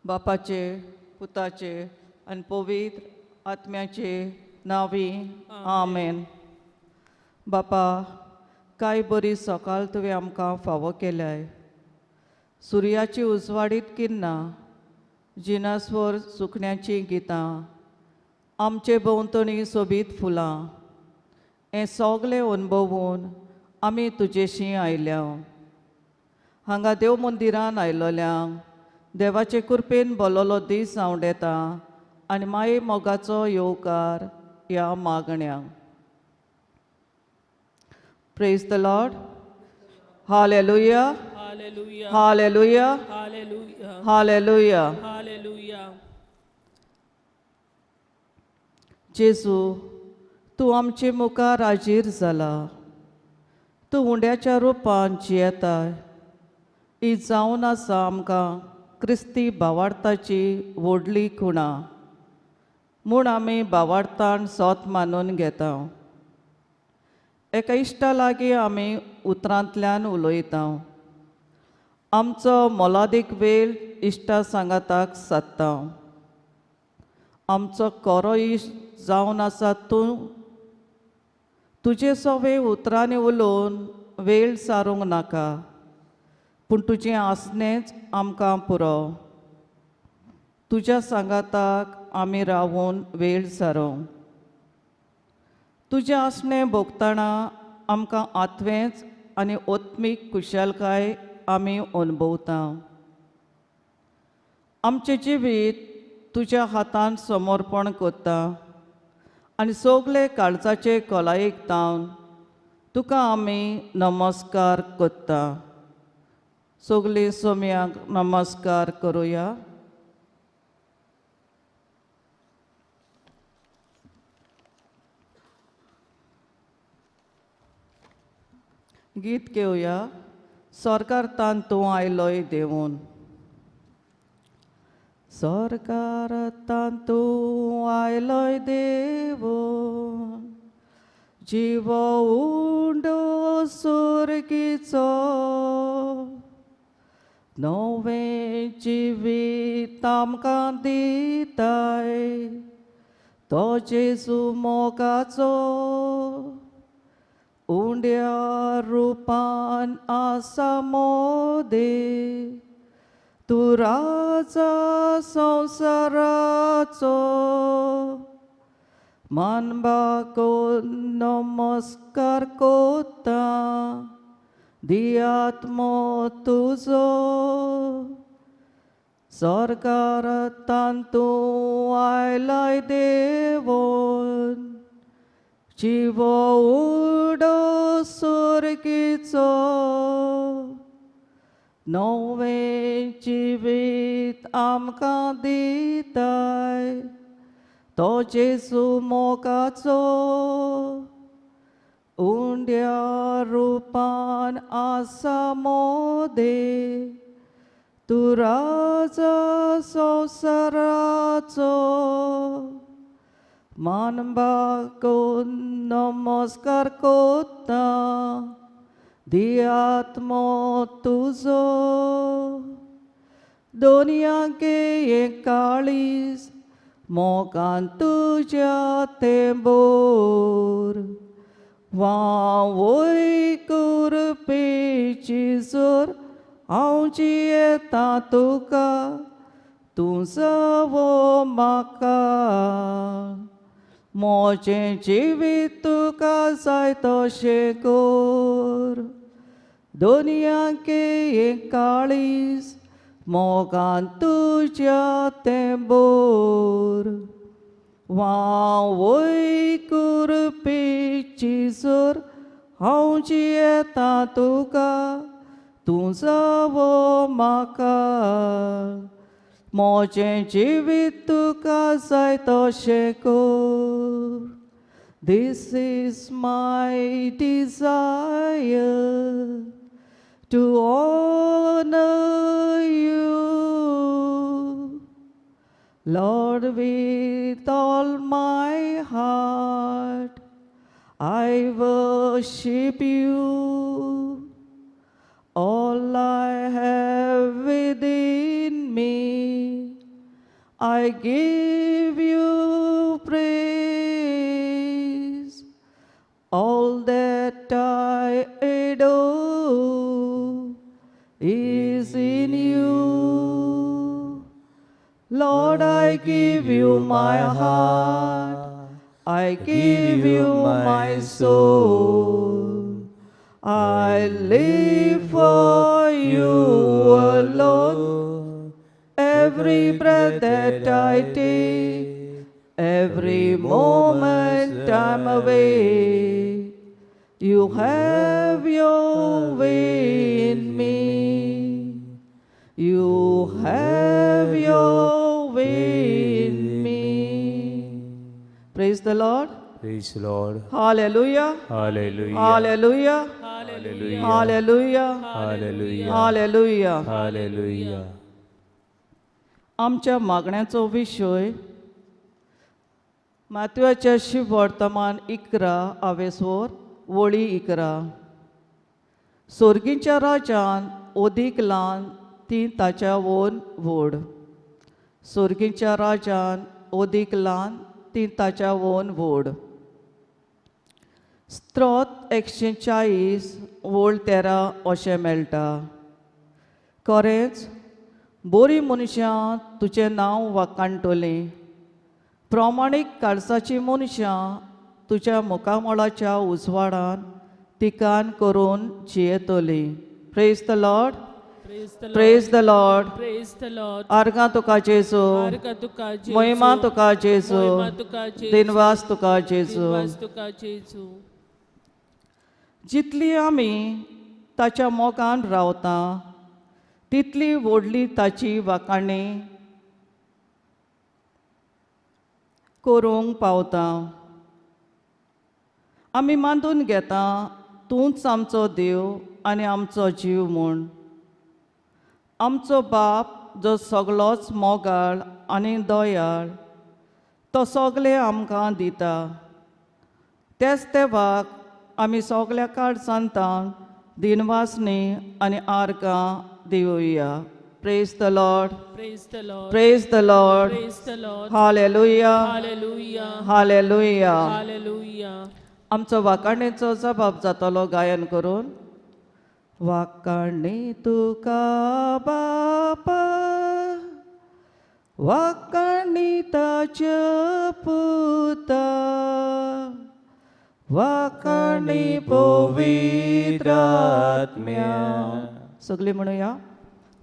बापाचे, पुताचे आनी पवित्र आत्म्याचे नांवी, आमेन. बापा, काय बरी सकाळ तुवें आमकां फावो केल्याय. सुर्याची उजवाडीत किन्नां, जिनास्वर सुकण्याचीं गितां, आमचे भोंवतणी सोबीत फुलां, हें सगलें अणभवून आमी तुजेशी आयल्या. हांगा देव मंदिरान आयलोल्यांक देवाचे कृपेन बोलोलो दीस आंवडेता आनी माये मोगाचो येवकार ह्या मागण्यांक. Praise the Lord. Hallelujah. Hallelujah. Hallelujah. Hallelujah. Hallelujah. Hallelujah. जेजू, तूं आमचे मुखार हाजीर जाला. तूं उंड्याच्या रुपान जियेताय. ही जावन आसा आमकां क्रिस्ती भावार्थाची व्हडली खुणा म्हूण आमी भावार्थान सोत मानून घेता. एका इश्टा लागीं आमी उतरांतल्यान उलयता. आमचो मोलादीक वेळ इश्टा सांगाताक सादता. आमचो खरो इश्ट जावन आसा तूं. तुजे सवे उतरांनी उलोवन वेळ सारूंक नाका, पूण तुजें आसणेंच आमकां पुरो. तुज्या सांगाताक आमी रावून वेळ सारूं. तुजें आसणें भोगतना आमकां आत्वेंच आनी ओत्मीक कुशलकाय आमी अणभवता. आमचें जिवीत तुज्या हातान समर्पण करता आनी सगळे काळजाचे खोलायेक तावन तुका आमी नमस्कार करता. सगळीं सोम्यांक नमस्कार करुया. गीत घेवया. सरकार तान तूं आयलोय देवून. सरकार तान तूं आयलोय देवून, जिवो उंडो सुर्गीचो, नवें जिवीत आमकां दिताय तो जेजू मोगाचो. उंड्या रुपान आसा मोदे, तूं राजा संवसाराचो. मानबाको नमस्कार कोता, दियात्मो तुजो. सरकार तांतूं आयलाय देवोन, जिवो उडो सुर्गीचो, नवें जिवीत आमकां दिताय तो जेजू मोगाचो. उंड्या रुपान आसा मोदे, तूं राजा संवसाराचो. मानबाको नमस्कार कोता, दियात्मो तुजो. दोनयांके एक काळीज मोगान तुज्या तेंबोर, वावय कुरपेची जोर हांव जियेता तुका, तूं जावो म्हाका. म्हजें जिवीत तुका जाय तशें कर. दोनयांके एक काळीज मोगान तुज्या तेंबोर, वावय कुरपेची जोर हांव जियेता तुका, तूं जावो म्हाका. म्हजें जिवीत तुका जाय तशें कर. This is my desire to honor you, Lord, with all my heart I worship you. All I have within me I give you praise. All that I adore is in you. Lord, I give you my heart. I give you my soul. I live for you alone. Every breath that I take, every moment I'm away, you have your way in me. You have your way in me. Praise the Lord. Praise Lord. Hallelujah. Hallelujah. Hallelujah. Hallelujah. Hallelujah. Hallelujah. Hallelujah. Hallelujah. आमच्या मागण्याचो विशय मातव्याच्या शिव वर्तमान 11 आवेसोर वळी 11. सोर्गीच्या राजान ओदीक ल्हान ती ताच्या वोन व्हड. सोर्गीच्या राजान ओदीक ल्हान ती ताच्या वोन व्हड. स्त्रोत 140 वोळ 13 अशें मेळटा. खरेंच बोरी मनशां तुजें नांव वाखाणटलीं, प्रमाणीक काळजाचीं मनशां तुज्या मुखामळाच्या उजवाडान तिकान करून जियेतलीं. Praise the Lord. Praise the Lord. Praise the Lord. Praise the Lord. आर्गां तुका जेजू, आर्गां तुका जेजू. महिमा तुका जेजू, महिमा तुका जेजू. दिनवास तुका जेजू. दिनवास तुका जेजू. जितली आमी ताच्या मोगान रावता तितली व्हडली ताची वाखाणी करूंक पावता. आमी मानून घेता तूंच आमचो देव आनी आमचो जीव म्हूण. आमचो बाप जो सगलोच मोगाळ आनी दयाळ तो सगळें आमकां दिता. तेच देवाक आमी सगल्या काळजांतान दिनवासनी आनी आर्गां दिवया. Praise the Lord. Praise the Lord. Praise the Lord. Praise the Lord. Hallelujah. Hallelujah. Hallelujah. Hallelujah. आमचो वाखाणेचो जबाब जातलो गायन करून. वाखाणी तुका बापा, वाखाणी ताच्या पुता, वाखाणी पवित्र आत्म्या. सगळीं म्हणुया.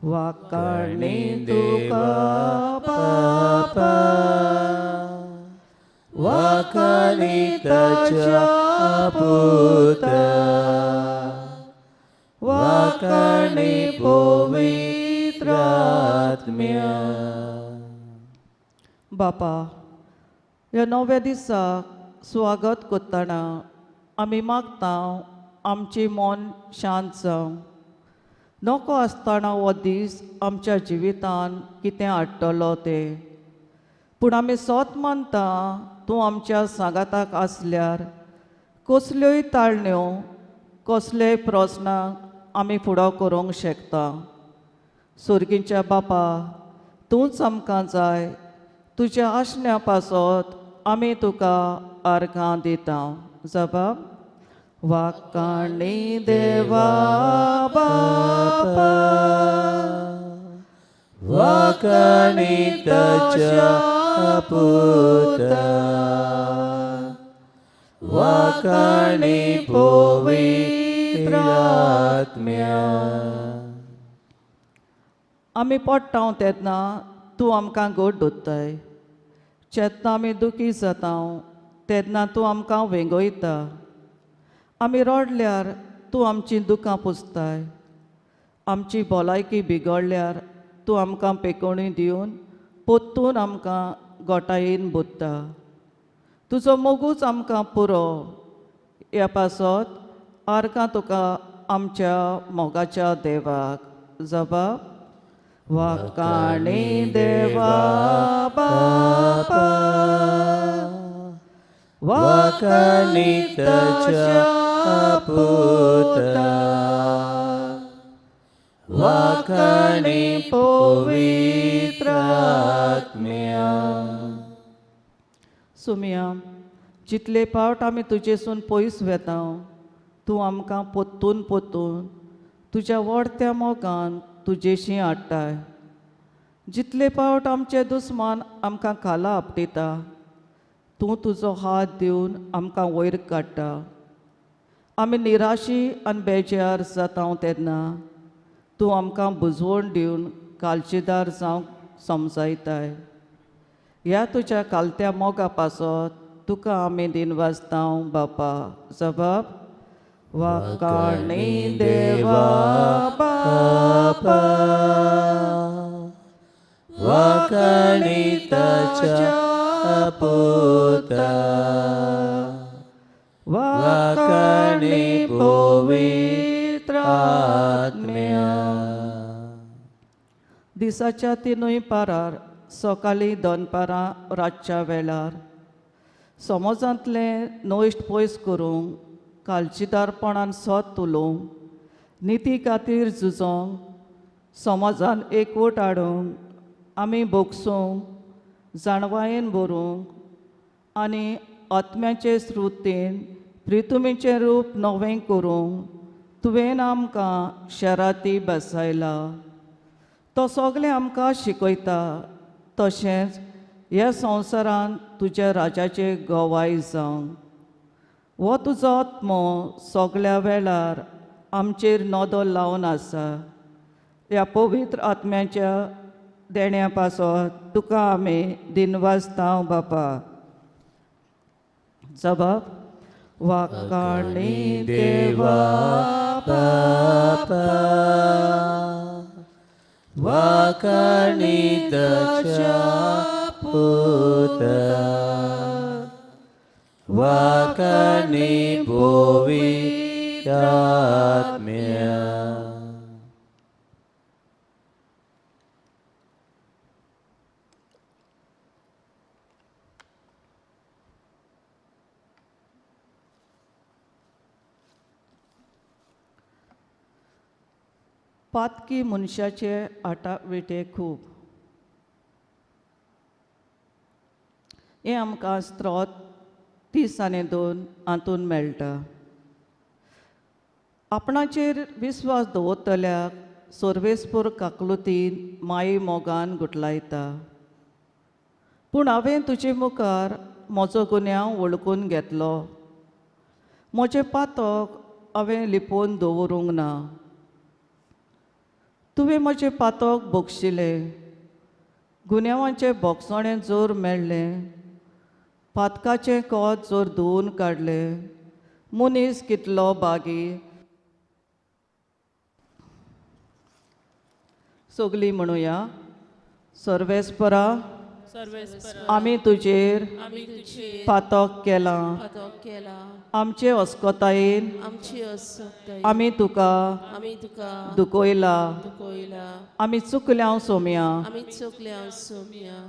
वाखाणी तुका बापा, वाखाणी ताच्या पुता, वाखाणी पवित्र आत्म्या. बापा, ह्या नव्या दिसाक स्वागत करतना आमी मागता आमची मन शांत जावं. नको आसतना हो दीस आमच्या जिवितान कितें हाडटलो तें, पूण आमी सोत मानता तूं आमच्या सांगाताक आसल्यार कसल्योय ताळण्यो कसलेय प्रस्नाक आमी फुडो करूंक शकता. सोर्गीच्या बापा, तूंच आमकां जाय. तुज्या आसण्या पासत आमी तुका आर्गां दिता. जबाब. वाखाणी देवा बापा, वाखाणी ताच्या पुता, वाखाणी पवित्र आत्म्या. आमी पडटा तेन्ना तूं आमकां गोड दोत्ताय. जेन्ना आमी दुखी जाता तेन्ना तूं आमकां वेंगयता. आमी रडल्यार तूं आमचीं दुकां पुसताय. आमची भलायकी बिगडल्यार तूं आमकां पेकोणी दिवन पोत्तून आमकां गोटायेन बोत्ता. तुजो मोगूच आमकां पुरो. ह्या पासत आर्गां तुका आमच्या मोगाच्या देवाक. जबाब. वाखाणी देवा बापा, वाखाणी ताच्या पुता, वाखाणी पवित्र आत्म्या. सोमया, जितले पावट आमी तुजेसून पयस वेता, तूं आमकां पोत्तून पोत्तून तुज्या व्हडत्या मोगान तुजेशी हाडटाय. जितले पावट आमचे दुस्मान आमकां खाला आपटिता, तूं तुजो हात दिवन आमकां वयर काडटा. आमी निराशी आनी बेजार जाता तेन्ना तूं आमकां बुजवण दिवन कालचीदार जावंक समजायताय. ह्या तुज्या कालत्या मोगा पासत तुका आमी दिनवासतांव बापा. जबाब वाकाणी देवा बापा, वाकाणी ताच्या पुता, वाकाणी पवित्र आत्म्या. दिसाच्या तिनूय पारार, सकाळीं दनपारां रातच्या वेळार समाजांतलें नश्ट पयस करूंक, कालचीदारपणान सत उलोवंक, निती खातीर झुजोंक, समाजान एकवट हाडूंक, आमी भोगसूंक, जाणवायेन भरूंक आनी आत्म्याचे स्रुतीन प्रितुमीचें रूप नवें करूंक तुवें आमकां शराती बसयला. तो सगळें आमकां शिकयता. तशेंच ह्या संवसारांत तुज्या राजाचे गवाय जावं. हो तुजो आत्मो सगळ्या वेळार आमचेर नदर लावन आसा. ह्या पवित्र आत्म्याच्या देण्या पासत तुका आमी दिनवासतांव बापा. जबाब वाकाणी देवा बापा, वाकाणी ताच्या पुता, वाकाणी पवित्र आत्म्या. पातकी मनशाचे आटाविटे खूब. हें आमकां स्त्रोत 30 आनी 2 हातून मेळटा. आपणाचेर विस्वास दवरतल्याक सर्वेस्पूर काकलुतीन माई मोगान गुटलायता. पूण हांवें तुजे मुखार म्हजो गुन्यांव वळखून घेतलो. म्हजें पातक हांवें लिपोवन दवरूंक ना. तुवें म्हजें पातक बक्षिलें, गुन्यांवाचें भोगसणें जोर मेळ्ळें, पातकाचें कोत जोर धुवून काडलें. मनीस कितलो बागी. सगलीं म्हणुया, सर्वेस्परा आमी तुजेर पातक केलां, आमचे अस्कतायेन आमी तुका दुखयला, आमी चुकल्या सोम्या,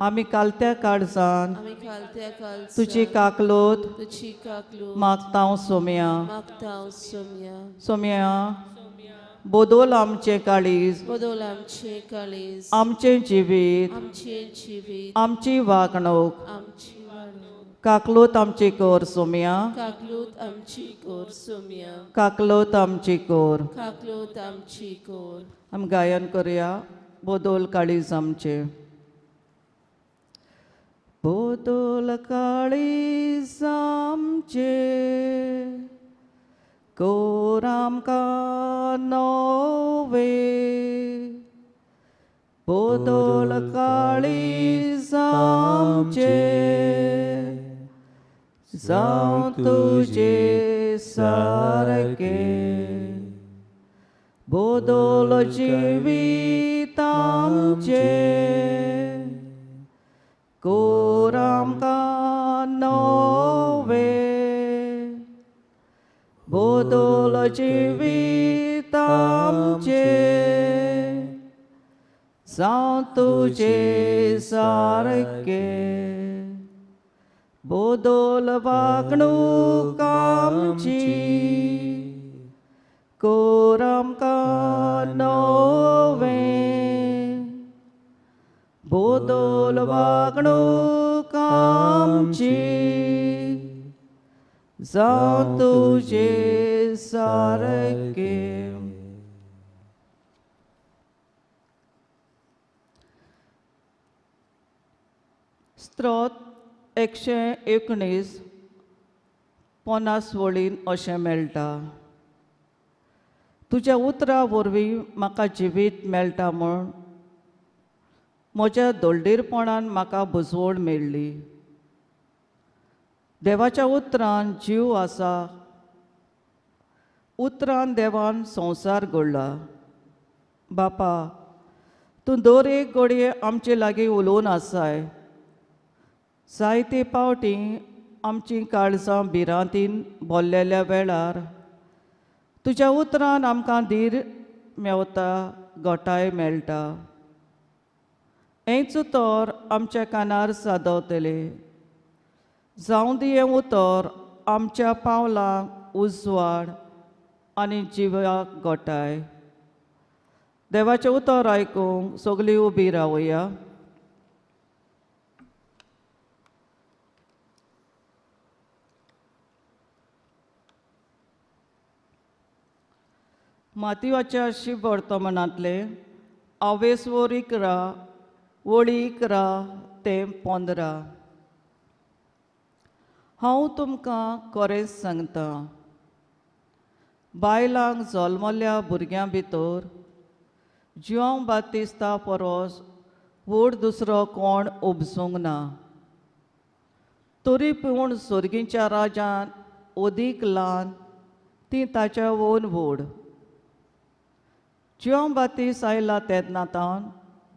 आमी कालत्या काळजान तुजी काकलोत मागतांव सोम्या. सोम्या बदल आमचें काळीज, आमचें जिवीत, आमची वागणूक, काकलोत आमची कोर सोम्या, काकलोत आमची कोर. आमी गायन करुया बदल काळीज आमचें. बदल काळीज आमचें, कोर आमकां नवें, बदल काळीज आमचें, जावं तुजे सारकें, बदल जिवीत आमचें, कोर आमकां नवें, बदल जिवीत आमचें, जावं तुजे सारकें, बदल वागणूक आमची, कोर आमकां नवें, बोदोल वागणूक आमची जावं तुजे सारकें. स्त्रोत 119 50 वळीन अशें मेळटा. तुज्या उतरां वरवीं म्हाका जिवीत मेळटा म्हूण म्हज्या दोळडीरपणान म्हाका बुजवण मेळ्ळी. देवाच्या उतरान जीव आसा. उतरान देवान संवसार घडला. बापा, तूं दर एक घडये आमचे लागीं उलोवन आसाय. जायते पावटी आमचीं काळजां भिरांतीन भरलेल्या वेळार तुज्या उतरान आमकां धीर मेवता, गोठाय मेळटा. हेंच उतर आमच्या कानार सादवतलें. जावं दी हें उतर आमच्या पावलांक उजवाड आनी जिवाक गोठाय. देवाचें उतर आयकूंक सगळीं उबी रावया. मातिवाच्या शिव वर्तमानांतलें आवेसवर 11 वळी 11 ते 15. हांव तुमकां खरेंच सांगता, बायलांक जल्मल्या भुरग्यां भितर जुआंव बातिस्ता परस व्हड दुसरो कोण उपजूंक ना. तरी पूण सोर्गीच्या राजान अदीक ल्हान ती ताच्या वोन व्हड. जुआंव बातिस्त आयला तेन्ना तावन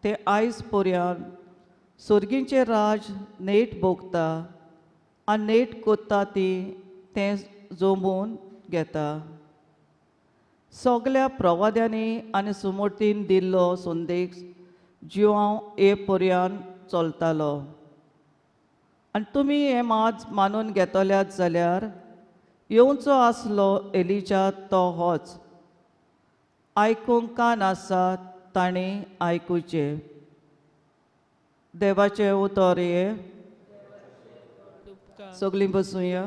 ते आयज पर्यंत सोर्गीचें राज नेट भोगता आनी नेट कोत्ता ती तें जमोवन घेता. सगल्या प्रवाद्यांनी आनी सुमूर्तीन दिल्लो संदेश जुआंव हे पर्यंत चलतालो. आनी तुमी हें माज मानून घेतल्यात जाल्यार येवचो आसलो एलिजा तो होच. आयकूंक कान आसा तांणी आयकुचें. देवाचें उतर हें. सगळीं बसुया.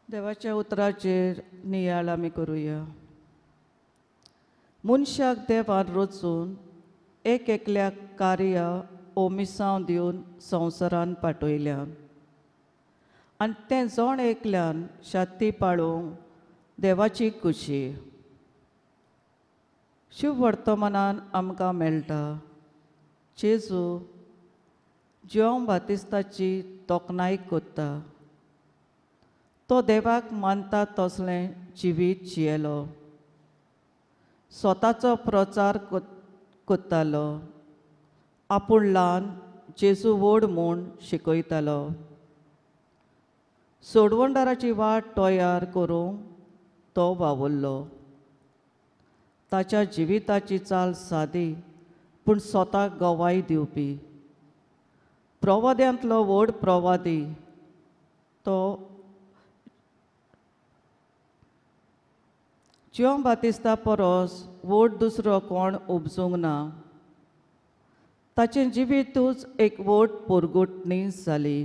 देवाच्या उतराचेर नियाळ आमी करुया. मनशाक देवान रचून एक एकल्याक कार्य ओ मिसांव दिवन संवसारान पाठयल्या आनी तें जण एकल्यान शाती पाळोवंक देवाची खुशी. शिव वर्तमानान आमकां मेळटा जेजू जुआंव बातिस्ताची तोखणाय कोत्ता. तो देवाक मानता तसलें जिवीत जियेलो. स्वताचो प्रचार कोत्तालो. आपूण ल्हान जेजू व्हड म्हूण शिकयतालो. सोडवणदाराची वाट तयार करूंक तो वावुरलो. ताच्या जिविताची चाल सादी पूण स्वताक गवाय दिवपी. प्रवाद्यांतलो व्हड प्रवादी तो जुआंव बातिस्ता परस व्हड दुसरो कोण उपजूंक ना. ताचें जिवितूच एक व्हड पोरगुटणी जाली.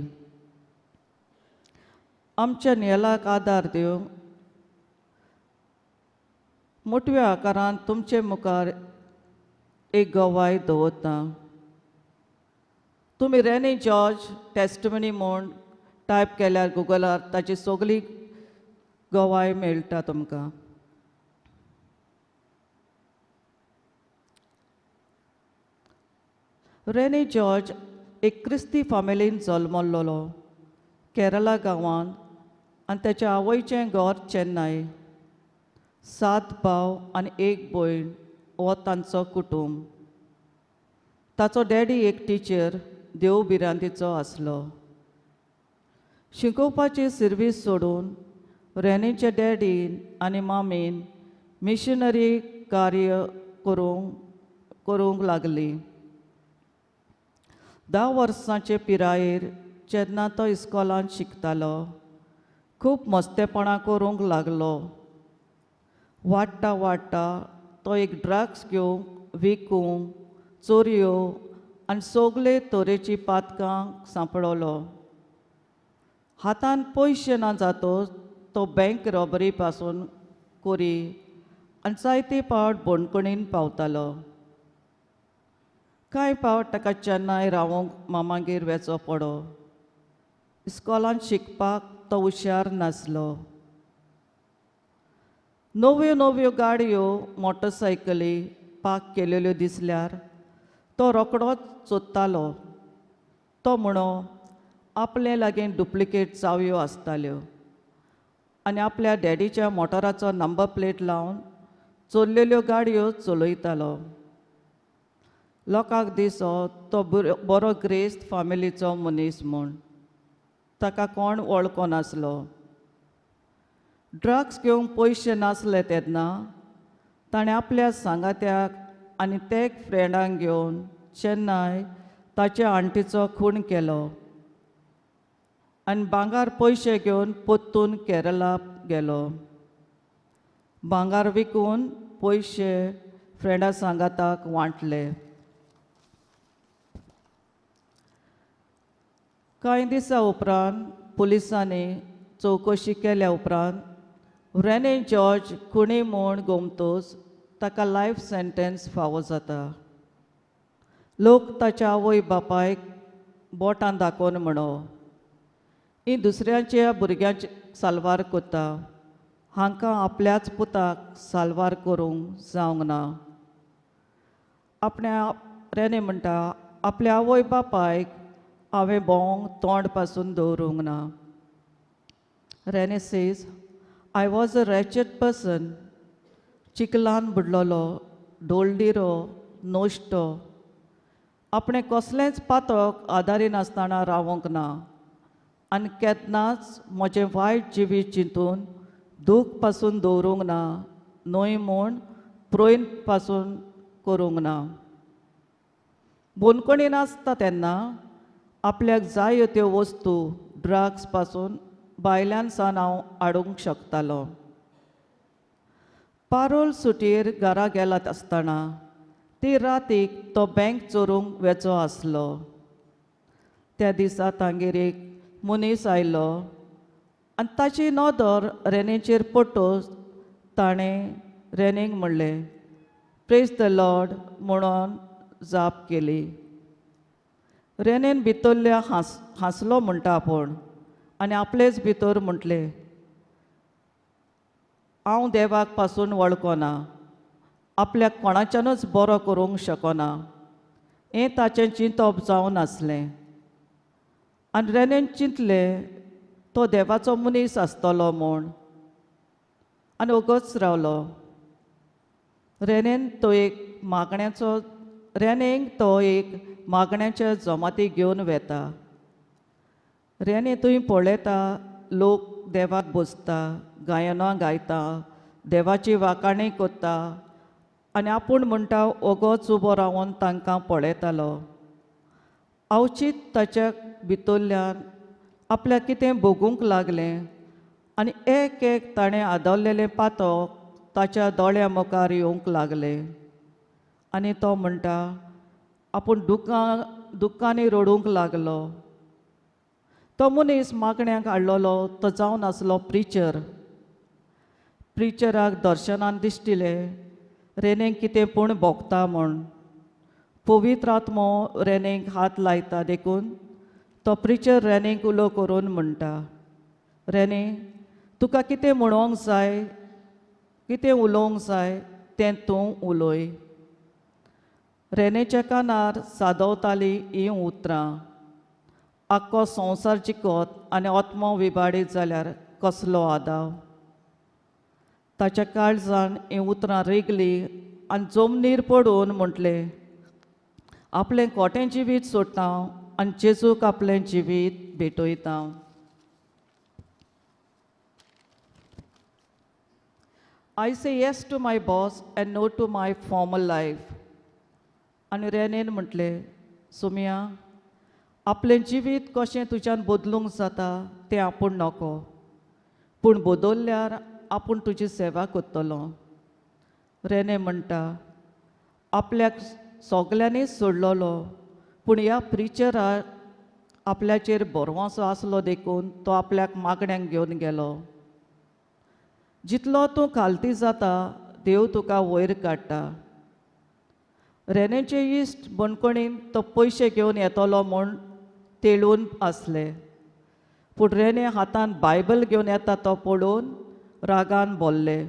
आमच्या नियलाक आदार दिवंक मोटव्या आकारान तुमचे मुखार एक गवाय दवरता. तुमी रेनी जॉर्ज टेस्टमनी म्हूण टायप केल्यार गुगलार ताची सगळी गवाय मेळटा तुमकां. रेनी जॉर्ज एक क्रिस्ती फामिलीन जल्मल्लो केरला गांवांत आनी ताच्या आवयचें घर चेन्नय. 7 भाव आनी 1 भयण हो तांचो कुटूंब. ताचो डॅडी एक टिचर, देव भिरांतीचो आसलो. शिकोवपाची सर्वीस सोडून रेनीच्या डॅडीन आनी मामीन मिशनरी कार्य करूंक लागली. 10 वर्सांचे पिरायेर जेन्ना तो इस्कॉलांत शिकतालो खूब मस्तेपणां करूंक लागलो. वाडटा वाडटा तो एक ड्रग्स घेवंक, विकूंक, चोरयो आनी सगळे तरेची पातकां सांपडलो. हातान पयशे ना जातच तो बँक रॉबरी पासून करी आनी जायते पावट बणकणीन पावतालो. कांय पावट ताका चेन्नय रावोंक मामागेर वेचो पडो. इस्कॉलांत शिकपाक तो हुशार नासलो. नव्यो नव्यो गाडयो, मोटरसायकली पार्क केलेल्यो दिसल्यार तो रोकडोच चोदतालो. तो म्हणो आपले लागीं डुप्लिकेट चावयो आसताल्यो आनी आपल्या डॅडीच्या मोटराचो नंबर प्लेट लावन चोरलेल्यो गाडयो चलयतालो. लोकांक दिसो तो बरो ग्रेस्त फामिलीचो मनीस म्हूण. ताका कोण वळखनासलो. ड्रग्स घेवंक पयशे नासले तेन्ना ताणें आपल्या सांगात्याक आनी ते फ्रेंडांक घेवन चेन्नय ताचे आण्टीचो खून केलो आनी भांगार पयशे घेवन परतून केरला गेलो. भांगार विकून पयशे फ्रेंडा सांगाताक वांटले. कांय दिसां उपरांत पुलिसांनी चवकशी केल्या उपरांत रेने जॉर्ज खुणी म्हूण गोमतोच ताका लायफ सेंटेन्स फावो जाता. लोक ताच्या आवय बापायक बोटां दाखोवन म्हणो, ही दुसऱ्यांच्या भुरग्यांचे साल्वार करता, हांकां आपल्याच पुताक साल्वार करूंक जावंक ना. आपल्या रेने म्हणटा आपल्या आवय बापायक हांवें भोंवंक तोंड पासून दवरूंक ना. Rene says, I was a wretched person. चिखलान बुडलोलो, डोलडिरो, नोश्टो. आपणें कसलेंच पातक आदारी नासतना रावंक ना आनी केन्नाच म्हजें वायट जिवीत चिंतून दूख पासून दवरूंक ना, न्हय म्हूण प्रोयन पासून करूंक ना. बोनकणीन आसता तेन्ना आपल्याक जाय त्यो वस्तू ड्रग्स पासून भायल्यान सावन हांव हाडूंक शकतालो. पारोल सुटयेर घरा गेलात आसतना ती रातीक तो बँक चोरूंक वेचो आसलो. त्या दिसा तांगेर एक मनीस आयलो आनी ताची नदर रेनेचेर पडटच ताणें रेनेक म्हणलें, प्रेज the Lord म्हणून जाप केली. रेनेन भितरल्या हांसलो म्हणटा आपूण आनी आपलेच भितर म्हटलें, हांव देवाक पासून वळखना, आपल्याक कोणाच्यानूच बरो करूंक शकना, हें ताचें चिंतप जावन आसलें. आनी रेनेन चिंतलें तो देवाचो मनीस आसतलो म्हूण आनी ओगोच रावलो. रेनेन तो एक मागण्याचो रेनेक तो एक मागण्याच्या जमाती घेवन वेता. रेने थंय पळयता लोक देवाक बसता, गायनां गायता, देवाची वाखाणी करता आनी आपूण म्हणटा ओगोच उबो रावन तांकां पळयतालो. अवचीत ताच्या भितरल्यान आपल्याक कितें भोगूंक लागलें आनी एक एक ताणें आदवलेलें पातक ताच्या दोळ्या मुखार येवंक लागलें आनी तो म्हणटा आपूण दुकांनी रडूंक लागलो. तो मनीस मागण्याक हाडलेलो तो जावन आसलो प्रिचर. प्रिचराक दर्शनान दिश्टिलें रेनेक कितें पूण भोगता म्हूण. पवित्र आत्मो रेनेक हात लायता देखून तो प्रिचर रेनेक उलो करून म्हणटा, रेने तुका कितें म्हणोंक जाय, कितें उलोवंक जाय तें तूं उलय. रेनेच्या कानार सादवताली हीं उतरां, आख्खो संवसार जिखत आनी आत्मो विबाडीत जाल्यार कसलो आदाव. ताच्या काळजान हीं उतरां रिगलीं आनी जमनीर पडून म्हटलें, आपलें खोटें जिवीत सोडटा आनी जेजूक आपलें जिवीत भेटयता. I say yes to my boss and no to my formal life. आनी रेनेन म्हटलें, सोमिया, आपलें जिवीत कशें तुज्यान बदलूंक जाता तें आपूण नको, पूण बदलल्यार आपूण तुजी सेवा करतलो. रेने म्हणटा आपल्याक सगल्यांनीच सोडलेलो, पूण ह्या प्रिचराक आपल्याचेर भरवंसो आसलो देखून तो आपल्याक मागण्यांक घेवन गेलो. जितलो तूं खालती जाता देव तुका वयर काडटा. रेनेचे इश्ट बणकणीन तो पयशे घेवन येतलो म्हूण तेळून आसले, पूण रेने हातान बायबल घेवन येता तो पळोवन रागान बोल्ले.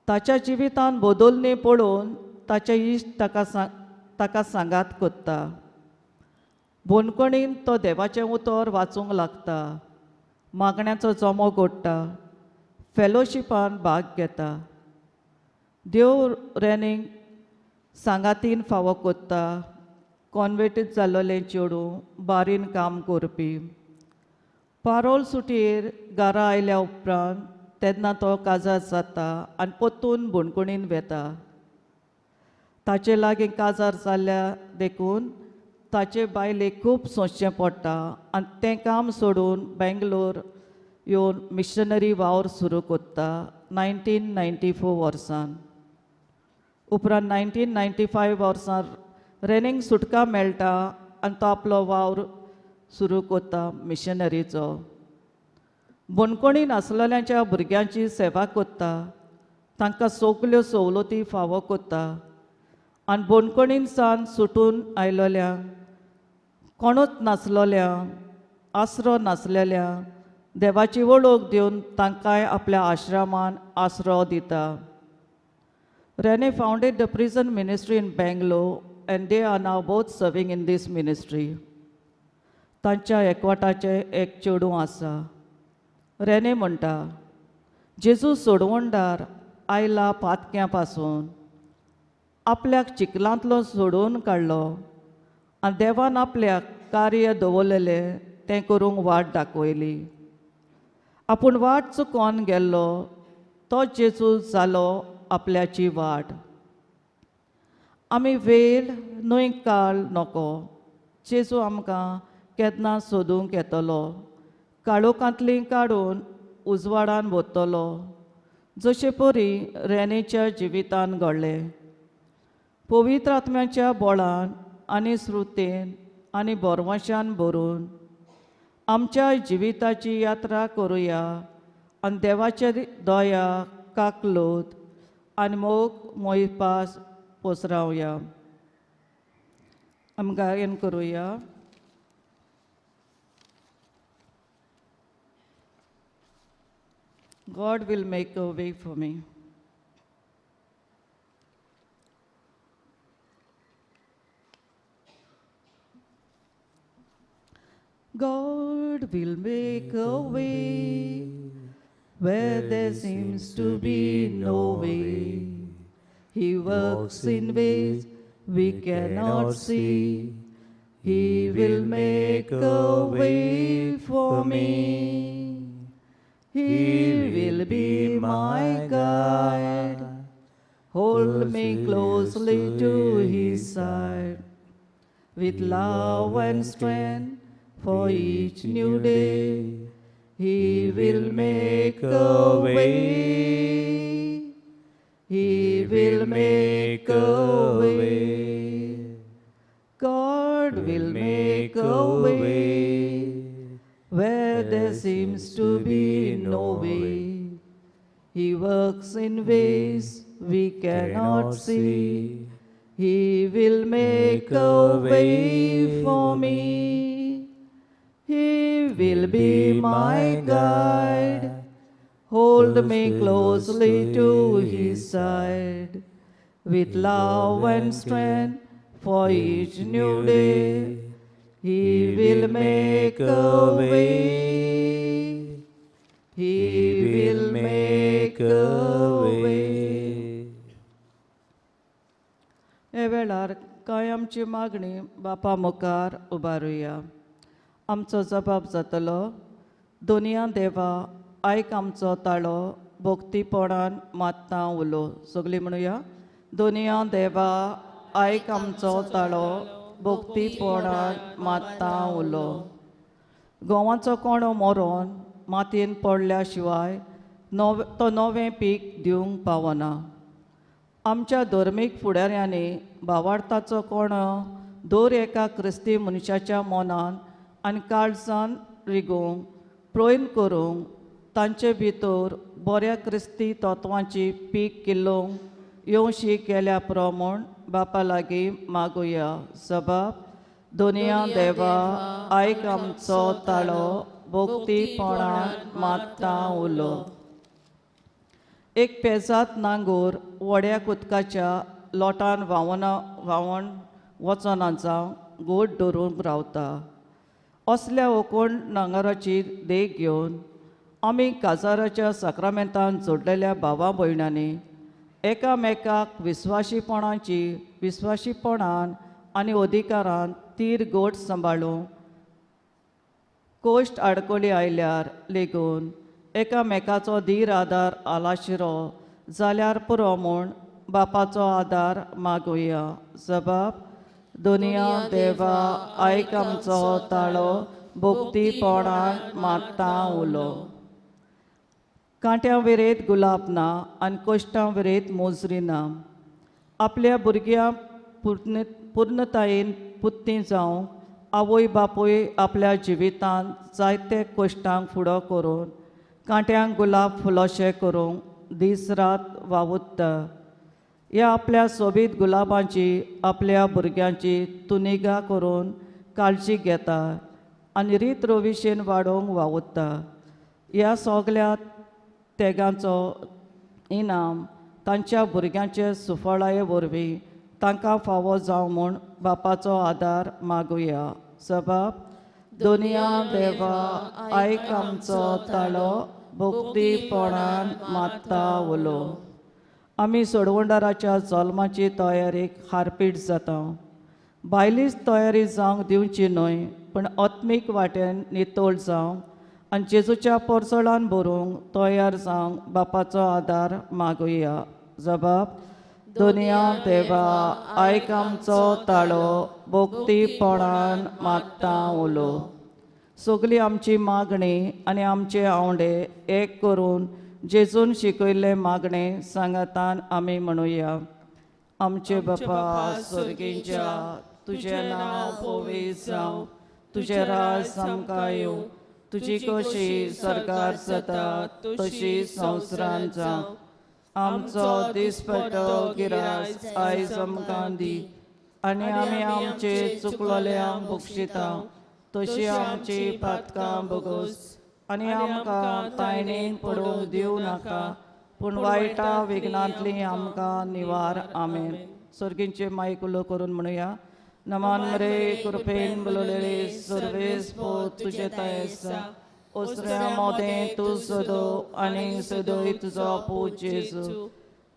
ताच्या जिवितान बदलणी पळोवन ताचे इश्ट ताका सांगात कोत्ता. बणकणीन तो देवाचें उतर वाचूंक लागता, मागण्याचो जमो गोडटा, फेलोशिपान भाग घेता. देव रेनीक सांगातीन फावो कोत्ता. कॉन्वेटीत जाल्लें चेडूं बारीन काम करपी. पारोल सुटयेर घरा आयल्या उपरांत तेन्ना तो काजार जाता आनी परतून बणकणीन वेता. ताचे लागीं काजार जाल्ल्या देखून ताचे बायलेक खूब सोंसचें पडटा आनी तें काम सोडून बेंगलोर येवन मिशनरी वावर सुरू कोत्ता 1994 वर्सान. उपरांत 1995 वर्सां रेनीक सुटका मेळटा आनी तो आपलो वावर सुरू कोत्ता मिशनरीचो. बणकणीन आसलेल्यांच्या भुरग्यांची सेवा कोत्ता, तांकां सगल्यो सवलती फावो कोत्ता आनी बणकणीन सावन सुटून आयलोल्या कोणूच नासलोल्या आसरो नासलेल्या देवाची वळख दिवन तांकांय आपल्या आश्रमान आसरो दिता. Rene founded the prison ministry in Bangalore and they are now both serving in this ministry. तांच्या एकवटाचें एक चेडूं आसा. रेने म्हणटा जेजू सोडवणदार आयला पातक्यां पासून, आपल्याक चिखलांतलो सोडोवन काडलो आनी देवान आपल्याक कार्य दवरलेलें तें करूंक वाट दाखयली. आपूण वाट चुकोन गेल्लो तो जेजू जालो आपल्याची वाट. आमी वेळ न्हय काळ नको, जेजू आमकां केन्ना सोदूंक येतलो, काळोखांतली काडून उजवाडान वतलो, जशे परी रेनेच्या जिवितान घडलें. पवित्र आत्म्याच्या बोळान आनी श्रुतेन आनी भरवंशान भरून आमच्या जिविताची यात्रा करुया आनी देवाचे दया काकलोत आनी मोग मोयपास पोसरावया. आमी गायन करुया. God will make a way for me. God will make a way where there seems to be no way. He works in ways we cannot see. He will make a way for me. He will be my guide. Hold me closely to his side. With love and strength for each new day, he will make a way. He will make a way. God will make a way where there seems to be no way. He works in ways we cannot see. He will make a way for me. He will be my guide. Hold me closely to his side. With love and strength for each new day, he will make a way. He will make a way. हे वेळार कांय आमची मागणी बापा मुखार उबारुया. आमचो जबाब जातलो, दोनया देवा आयक आमचो ताळो, भक्तीपणान मात्ता उलो. सगळीं म्हणुया, दोनया देवा आयक आमचो ताळो, भोक्तीपणान मात्ता उलो. गंवाचो कोणो मरोन मातयेन पडल्या शिवाय नवे तो नवें पीक दिवंक पावना. आमच्या धर्मीक फुडाऱ्यांनी भावार्थाचो कोणो दर एका क्रिस्ती मनशाच्या मनान आनी काळजान रिगोवंक प्रयत्न करूंक तांचे भितर बऱ्या क्रिस्ती तत्वांची पीक किल्लोवंक येवशी केल्या पुरो म्हूण बापा लागीं मागुया. सबाब दोनया देवा आयक आमचो ताळो भोक्तीपणान मात्ता उलो. एक पेजात नांगोर व्हड्या उदकाच्या लोटान व्हांवना व्हांवण वचना जावं गोड धरूंक रावता. असल्या ओकोण नांगराची देख घेवन आमी काजाराच्या साक्रामेंतान जोडलेल्या भावा भयणांनी एकामेकाक विस्वाशीपणाची विस्वाशीपणान आनी अधिकारान तीर गोट सांबाळूंक कोश्ट आडकोळी आयल्यार लेगून एकामेकाचो धीर आदार आलाशिरो जाल्यार पुरो म्हूण बापाचो आदार मागुया. जबाब दोनया देवा आयक आमचो ताळो भोक्तीपणान मात्ता उलो. कांट्या विरेत गुलाब ना आनी कोश्टां विरेत मोजरी ना. आपल्या भुरग्यांक पूर्णतायेन पुत्ती जावंक आवय बापूय आपल्या जिवितांत जायते कश्टांक फुडो करून कांट्यांक गुलाब फुलोशे करूंक दीस रात वावुरता. ह्या आपल्या सोबीत गुलाबांची आपल्या भुरग्यांची तुनिगा करून काळजी घेता आनी रीत रोविशेन वाडोवंक वावुरता. ह्या सगल्या तेगांचो इनाम तांच्या भुरग्यांचे सुफळाये वरवीं तांकां फावो जावं म्हूण बापाचो आदार मागुया. सबाब दोनया देवा आयक आमचो ताळो भोक्तीपणान मात्ता उलो. आमी सोडवणदाराच्या जल्माची तयारीक हारपीट जाता. बायलीच तयारी जावंक दिवची न्हय पूण आत्मीक वाटेन नितळ जावंक आनी जेजूच्या पोरसोळान भरूंक तयार जावंक बापाचो आदार मागुया. जबाब दोनया देवा आयक आमचो ताळो भोक्तीपणान मात्ता उलो. सगली आमची मागणी आनी आमचे आंवडे एक करून जेजून शिकयल्ले मागणे सांगातान आमी म्हणुया. आमचे बापा स्वर्गींच्या तुजें नांव पवित्र जावं, तुजें राज आमकां येवं, तुजी कशी सरकार जाता तशी संवसारांत जावं. आमचो दिसपट्टो गिरास आयज आमकां दी आनी आमी आमचे चुकलोल्यांक बक्षिता तशी आमची पातकां भोगोस आनी आमकां तायणेन पडूंक दिवं नाका पूण वायटा विघ्नांतली आमकां निवार. आमेन. स्वर्गींचे माईक उलो करून म्हणुया. नमान मरे कृपेन बोललेले सर्वेस पोत तुजे ताय आसा ओसऱ्या मोदें तूं सदो आनी सदोय तुजो पूत जेजू.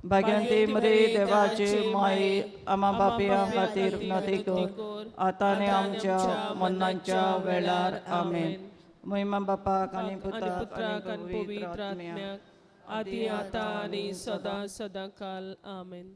भाग्यांती मरे देवाचे माई आमा बापया खातीर नती कर आतां आनी आमच्या मन्नाच्या वेळार. आमेन. महिमा बापाक आनी पुताक आनी पवित्र आत्म्याक आदी आतां आनी सदां सदां काल. आमेन.